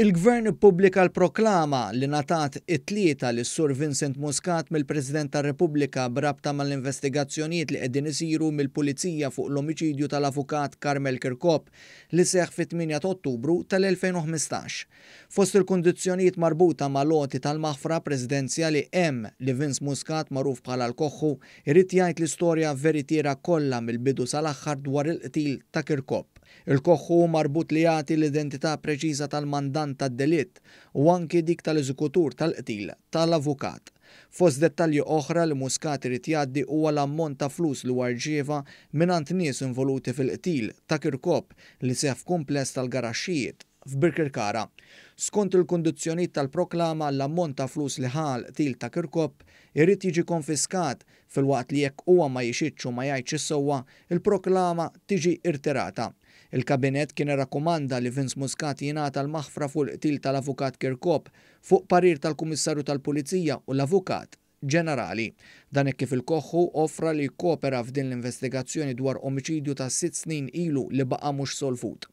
Il-Gvern ippubblika l-proklama li ngħatat it-Tlieta lis-Sur Vincent Muscat mill-President tar-Repubblika b'rabta mal-investigazzjonijiet li qegħdin isiru mill-Pulizija fuq l-omiċidju tal-Avukat Carmel Chircop li seħħ fit-8 ta' Ottubru tal-2015. Fost il-kundizzjonijiet marbuta mal-għoti tal-maħfra presidenzjali hemm li Vince Muscat magħruf bħala l-Koħħu irid jgħid l-istorja veritiera kollha mill-bidu sal-aħħar dwar il-qtil ta' Chircop. Il-Koħħu hu marbut li jagħti l-identità preċiża tal-mandant tad-delitt u anki dik tal-eżekutur tal-qtil tal-avukat. Fost dettalji oħra li Muscat irid jgħaddi huwa l-ammont ta' flus li huwa rċieva mingħand nies involuti fil-qtil ta' Chircop li seħħ f'kumpless tal-garaxxijiet f'Birkirkara. Skont il-kundizzjonijiet tal-proklama, l-ammont ta' flus li ħa għall-qtil ta' Chircop irid jiġi konfiskat filwaqt li jekk huwa ma jixhidx u ma jgħidx is-sewwa, il-proklama tiġi irtirata. Il-Kabinett kien irrakkomanda li Vince Muscat jingħata l-maħfra fuq il-qtil tal-Avukat Chircop fuq parir tal-Kummissarju tal-Pulizija u l-Avukat Ġenerali. Dan hekk kif il-Koħħu offra li jikkopera f'din l-investigazzjoni dwar omiċidju ta' sitt snin ilu li baqa' mhux solvut.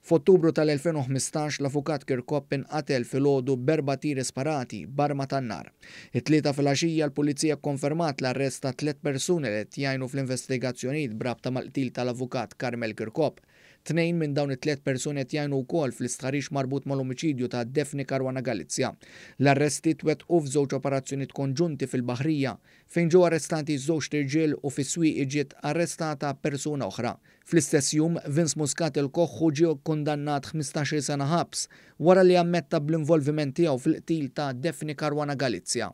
F'Ottubru tal-2015 l-Avukat Chircop inqatel filgħodu b'erba' tiri sparati b'arma tan-nar. It-Tlieta filgħaxija l-Pulizija kkonfermat l-arrest ta' tliet persuni li qed jgħinu fl-investigazzjonijiet b'rabta mal-qtil tal-Avukat Carmel Chircop. Tnejn minn dawn it-tliet persuni qed jgħinu wkoll fl-istħarriġ marbut mal-omiċidju ta' Daphne Caruana Galizia. L-arresti twettqu f'żewġ operazzjonijiet konġunti fil-Baħrija, fejn ġew arrestati żewġt irġiel u fis-Swieqi ġiet arrestata persuna oħra. Fl-istess jum, Vince Muscat il-Koħħu ġie kkundannat 15-il sena ħabs wara li ammetta bl-involviment tiegħu fil-qtil ta' Daphne Caruana Galizia.